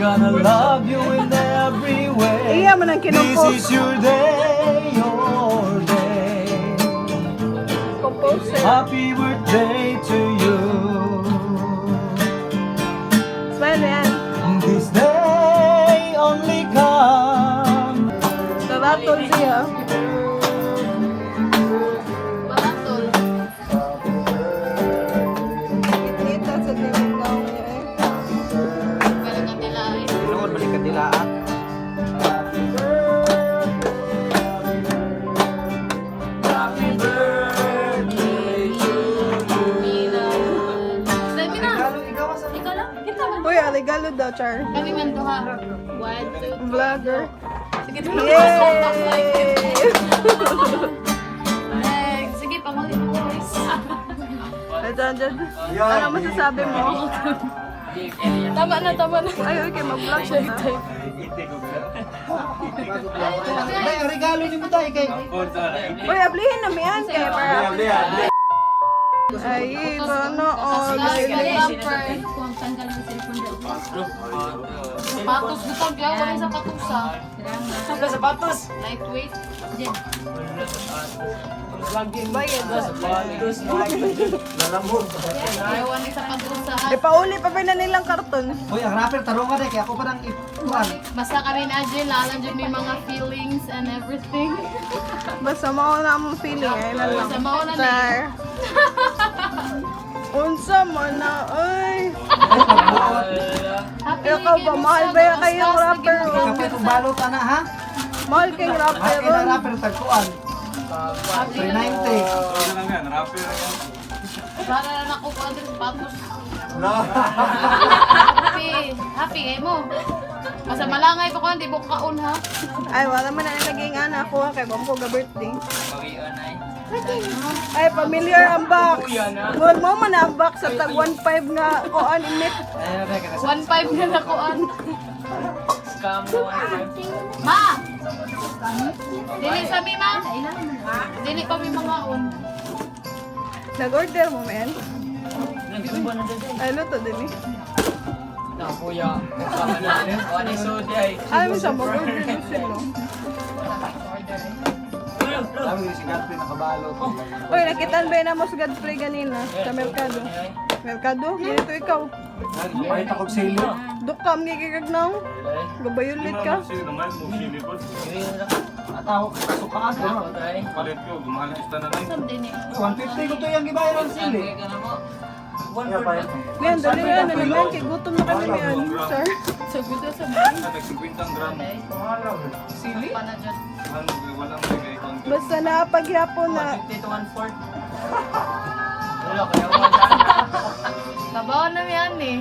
Gonna love you in every way. Iya man ang This kinompose. is your day, your day. Composer. Happy birthday to you. Smile yan. This day only come. Taratol siya. Baratol. Kita sa tingin daw niya eh. Pero kanila ay. Tinuod balik ka dila ah. Happy birthday to you. Mina. Dami na. Ikaw sa Ikaw lang. Kita man. Uy, regalo daw, Char. Kami man duha. One, two, three. Vlogger. Sige, Yay! Eh, sige, pamali mo guys. Ito, dyan. Ano masasabi mo? Tama na, tama na. Ay, okay, mag-vlog siya na. Day, ang regalo nimo tay kay Uy, ablihin na miyan kay para. Ay, sana all. Sapatos, butang kaya wala yung sapatos ah. Wala sapatos. Lightweight. Bayad. Sapatos. Lalamog. Ayaw ni sapatos ah. Eh, pauli pa ba na nilang karton? Hoy, ang rapper tarong ka day kay ako pa nang ikuan. Basta kami na Jill, alam dyan may mga feelings and everything. Basta mao na among feeling ay lang. Basta mao na ni. Char. Unsa man na, oy. Happy Ikaw ba, mahal ba yan kayong rapper, oh? Kapit kong balot ana ha. Mahal kayong Mahal rapper. kay na rapper tagkuan. 390. Para na nakukuha din sapatos. No. Happy. Happy eh mo. Basta malangay pa ko, hindi mo kaon ha. Ay, wala man na naging anak ko kay bangko ga birthday. Ay, familiar ang box. Ngon mo man ang box sa tag 1.5 nga kuan init. Ayun na kay 1.5 na nakuan. Scam mo. Ma! Dili sa mi, ma. Dili pa mi mga on. Nag-order mo, man. Nagsuba na dyan. Ay, luto din eh. Na, kuya. Kasama na. Ano yung sodi ay. Ay, mo siya mag-order mo sila. Sabi si Godfrey nakabalot. Uy, nakitaan ba na mo sa Godfrey ganina sa Merkado? Merkado? Ganito ikaw. Pahit ako sa ilo. Dukam gigigagnaw. Gabayulit ka. At ako kasukaan ko. Palit ko, gumahal ang na lang. Saan din eh. 150 ko to yung gibayaran sila. eh. Ngayon, dali na na naman. Kay gutom na kami ngayon, sir. Sa gusto sa Nag-50 gramo. Sili? Pa na dyan. Ano, walang bigay ko. Basta napaghapon na. 150 to 140. Wala, kaya wala. Babaw na yan eh.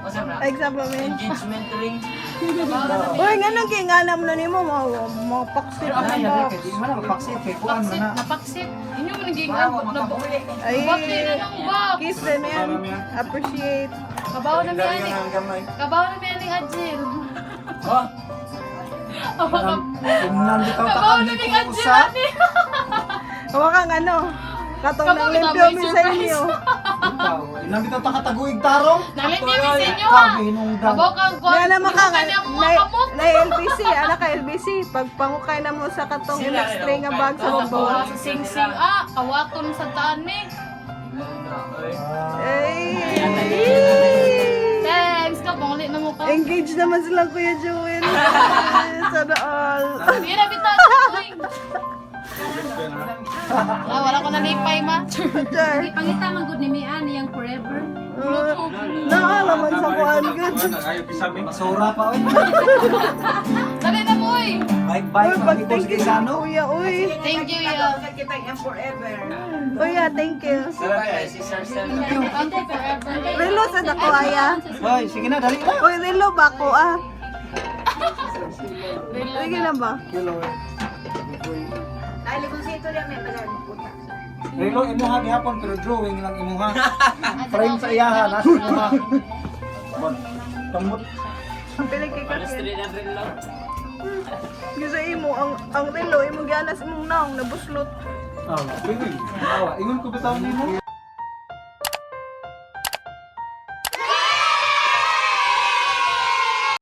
Masam na. Example, man. Engagement ring. Uy, nga nang kinganam na nimo, mga paksit ang Ay, box. kay di man na mapaksit kay kuan man Paksit, na. napaksit. Inyo mo naging ang na Ay, Bakit na ng box? kiss them, man. Appreciate. Kabaw na mi ani. Kabaw na mi ani Ajil. Oh, Tingnan bitaw ta Kabaw kami na mi kung Ajil usa. ani. Huwag kang ano, katong Kabaw, nang limpyo may mi sa surprise. inyo. Bitaw. Tingnan bitaw ta kataguig tarong. Nalimpyo mi sa inyo ha. Kabi hinungdan. Kabaw kang kuan. Na naman ka, Di mo mga kamot. na LBC, anak ka LBC. Pag pangukay na mo sa katong Sila, MX3 nga bag sa Kabaw babaw. sa sing-sing. Ah, kawaton sa taan ni. Ay! Thanks ka, panguli na mo ka. Engage naman silang Kuya Joel. Sana all. Hindi na bitaw. Uy. Ah, wala ko nalipay ma. Char. Pangita man gud ni Mian iyang forever. Naalaman sa kuan good. Ayaw, pisami. Basura pa oy. Dali na mo uy. Bike Uy, bike pag pag thank you Sano. kuya, uy. Thank you ya. Kuya, thank you. si Sir Sam. Thank you forever. Relo sa dako aya. Hoy, sige na dali na. Uy, relo ba ko ah? Sige na ba? Kilo. Relo imuha gihapon pero drawing lang imuha. Frame sa iyaha nasa imuha. Kamot. Ang pili kay Alas kakit. 3 na rin lang. Yung sa imo, ang relo, imo gianas imong naong, nabuslot. Ah, pwede. Awa, ingon ko bitaw nimo.